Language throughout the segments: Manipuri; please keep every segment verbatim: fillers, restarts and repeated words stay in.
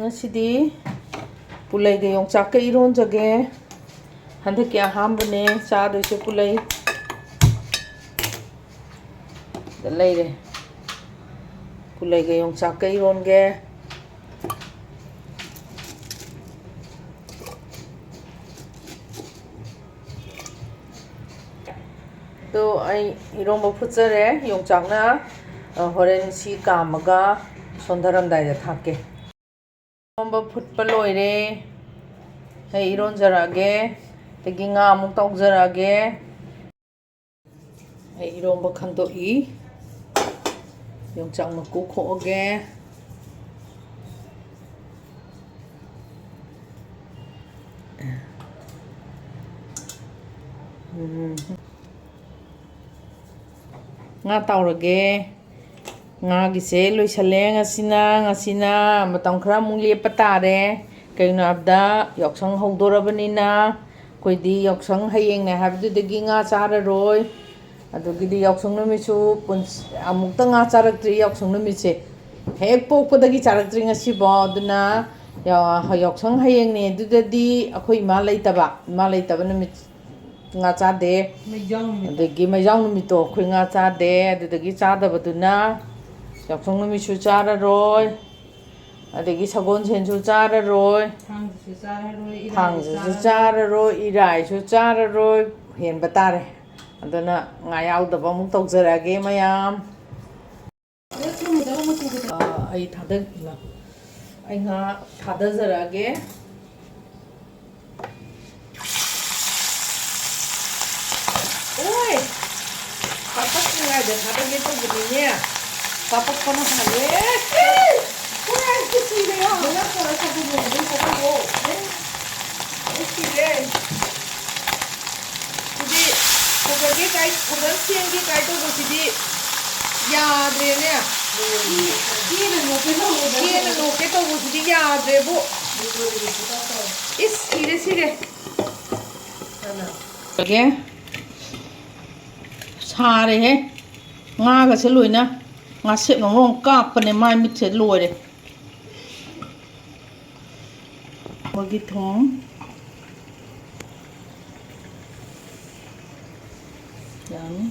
ꯉꯁꯤꯗꯤ ꯄꯨꯂꯩꯒ ꯌꯣꯡꯆꯥꯛꯀ ꯏꯔꯣꯟꯖꯒꯦ꯫ ꯍꯟꯗꯛꯀꯤ ꯑꯍꯥꯟꯕꯅꯦ ꯆꯥꯗꯣꯏꯁꯦ ꯄꯨꯂꯩ꯫ ꯁꯤꯗ ꯂꯩꯔꯦ꯫ ꯄꯨꯂꯩꯒ ꯌꯣꯡꯆꯥꯛꯀ ꯏꯔꯣꯟꯒꯦ꯫ ꯑꯗꯣ ꯑꯩ ꯏꯔꯣꯝꯕ ꯐꯨꯠꯆꯔꯦ꯫ ꯌꯣꯡꯆꯥꯛꯅ, ꯑ, ꯍꯣꯔꯦꯟ ꯁꯤ ꯀꯥꯝꯃꯒ ꯁꯣꯟꯊꯔꯝꯗꯥꯏꯗ ꯊꯥꯛꯀꯦ꯫ ꯏꯔꯣꯝꯕ ꯐꯨꯠꯄ ꯂꯣꯏꯔꯦ꯫ ꯑꯩ ꯏꯔꯣꯟꯖꯔꯛꯑꯒꯦ꯫ ꯑꯗꯒꯤ ꯉꯥ ꯑꯃꯨꯛ ꯇꯥꯎꯖꯔꯛꯑꯒꯦ꯫ ꯑꯩ ꯏꯔꯣꯝꯕ ꯈꯟꯗꯣꯛꯏ꯫ ꯌꯣꯡꯆꯥꯛ ꯃꯀꯨ ꯈꯣꯛꯑꯒꯦ꯫ ꯎꯝ꯫ ꯉꯥ ꯇꯥꯎꯔꯒꯦ꯫ ꯉꯥꯒꯤꯁꯦ ꯂꯣꯏꯁꯜꯂꯦ ꯉꯁꯤꯅ꯫ ꯉꯁꯤꯅ ꯃꯇꯝ ꯈꯔ ꯑꯃꯨꯛ ꯂꯦꯞꯄ ꯇꯥꯔꯦ꯫ ꯀꯩꯒꯤꯅꯣ ꯍꯥꯏꯕꯗ ꯌꯥꯎꯁꯪ ꯍꯧꯗꯣꯔꯕꯅꯤꯅ ꯑꯩꯈꯣꯏꯗꯤ ꯌꯥꯎꯁꯪ ꯍꯌꯦꯡꯅꯦ ꯍꯥꯏꯕꯗꯨꯗꯒꯤ ꯉꯥ ꯆꯥꯔꯔꯣꯏ꯫ ꯑꯗꯨꯒꯤꯗꯤ ꯌꯥꯎꯁꯪ ꯅꯨꯃꯤꯠꯁꯨ ꯄꯨꯟꯁ-, ꯑꯃꯨꯛꯇ ꯉꯥ ꯆꯥꯔꯛꯇ꯭ꯔꯤ ꯌꯥꯎꯁꯪ ꯅꯨꯃꯤꯠꯁꯦ꯫ ꯍꯦꯛ ꯄꯣꯛꯄꯗꯒꯤ ꯆꯥꯔꯛꯇ꯭ꯔꯤ ꯉꯁꯤꯐꯥꯎ꯫ ꯑꯗꯨꯅ ꯌꯥ-, ꯌꯥꯎꯁꯪ ꯍꯌꯦꯡꯅꯦ ꯑꯗꯨꯗꯗꯤ ꯑꯩꯈꯣꯏ ꯏꯃꯥ ꯂꯩꯇꯕ, ꯏꯃꯥ ꯂꯩꯇꯕ ꯅꯨꯃꯤꯠ ꯉꯥ ꯆꯥꯗꯦ꯫ ꯃꯩꯖꯥꯎ ꯅꯨꯃꯤꯠꯇ꯫ ꯑꯗꯒꯤ ꯃꯩꯖꯥꯎ ꯅꯨꯃꯤꯠꯇꯣ ꯑꯩꯈꯣꯏ ꯉꯥ ꯆꯥꯗꯦ꯫ ꯑꯗꯨꯗꯒꯤ ꯆꯥꯗꯕꯗꯨꯅ ꯌꯥꯎꯁꯪ ꯅꯨꯃꯤꯠꯁꯨ ꯆꯥꯔꯔꯣꯏ꯫ ꯑꯗꯒꯤ ꯁꯒꯣꯜꯁꯦꯟꯁꯨ ꯆꯥꯔꯔꯣꯏ꯫ ꯊꯥꯡꯖꯁꯨ ꯆꯥꯔꯔꯣꯏ, ꯏꯔꯥꯏꯁꯨ ꯊꯥꯡꯖꯁꯨ ꯆꯥꯔꯔꯣꯏ꯫ ꯆꯥꯔꯔꯣꯏ, ꯏꯔꯥꯏꯁꯨ ꯆꯥꯔꯔꯣꯏ꯫ ꯍꯦꯟꯕ ꯇꯥꯔꯦ꯫ ꯑꯗꯨꯅ ꯉꯥ ꯌꯥꯎꯗꯕ ꯑꯃꯨꯛ ꯇꯧꯖꯔꯛꯑꯒꯦ ꯃꯌꯥꯝ꯫ ꯑꯗꯣ ꯊꯨꯝꯗꯣ ꯃꯆꯨ ꯈꯤꯇꯪ ꯑ, ꯑꯩ ꯊꯥꯗ-, ꯑꯩ ꯉꯥ ꯊꯥꯗꯖꯔꯛꯑꯒꯦ꯫ ꯑꯣꯏ! ꯄꯥꯄꯠꯇ꯭ꯔꯤꯉꯩꯗ ꯊꯥꯗꯒꯦ ꯇꯧꯕꯅꯤꯅꯦ꯫ ꯄꯥꯄꯠꯄꯅ ꯍꯥꯜꯂꯦ꯫ ꯑꯣꯏ! ꯁꯤꯔꯦ꯫ ꯕꯣꯏꯂꯔ ꯊꯣꯡꯉ ꯆꯥꯊꯣꯛꯑꯣ꯫ ꯑꯩ ꯁꯤꯔꯦ꯫ ꯁꯤꯗꯤ ꯈꯨꯒꯔꯒꯤ ꯀꯥꯏ-, ꯈꯨꯒꯔ ꯁꯦꯝꯒꯦ ꯀꯥꯏ ꯇꯧꯕꯁꯤꯗꯤ ꯌꯥꯗ꯭ꯔꯦꯅꯦ꯫ ꯆꯦꯅ ꯅꯣꯛꯀꯦ ꯇꯧꯕꯗ꯫ ꯆꯦꯅ ꯅꯣꯛꯀꯦ ꯇꯧꯕꯁꯤꯗꯤ ꯌꯥꯗ꯭ꯔꯦꯕꯨ꯫ ꯏꯁ, ꯁꯤꯔꯦ, ꯁꯤꯔꯦ꯫ ꯁꯥꯔꯦꯍꯦ꯫ ꯉꯥꯒꯁꯦ ꯂꯣꯏꯅ ꯉꯥꯁꯦꯞꯅ ꯃꯔꯣꯡ ꯀꯥꯞꯄꯅꯦ, ꯃꯥꯏ ꯃꯤꯠꯁꯦ ꯂꯣꯏꯔꯦ꯫ ꯒꯤ ꯊꯣꯡ꯫ ꯌꯥꯅꯤ꯫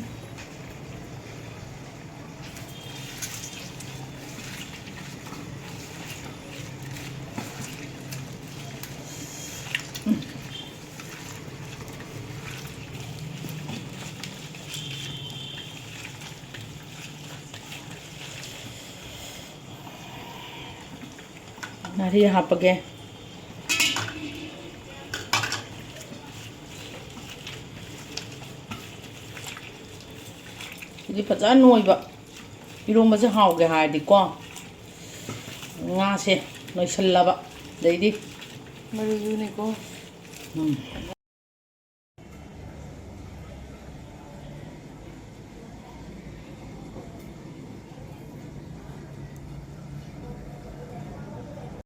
ꯉꯥꯔꯤ ꯍꯥꯞꯄꯒꯦ꯫ ꯁꯤꯗꯤ ꯐꯖꯅ ꯅꯣꯏꯕ꯫ ꯏꯔꯣꯝꯕꯁꯦ ꯍꯥꯎꯒꯦ ꯍꯥꯏꯔꯗꯤꯀꯣ, ꯉꯥꯁꯦ ꯅꯣꯏꯁꯜꯂꯕ, ꯑꯗꯩꯗꯤ ꯃꯔꯨꯗꯨꯅꯤꯀꯣ꯫ ꯎꯝ꯫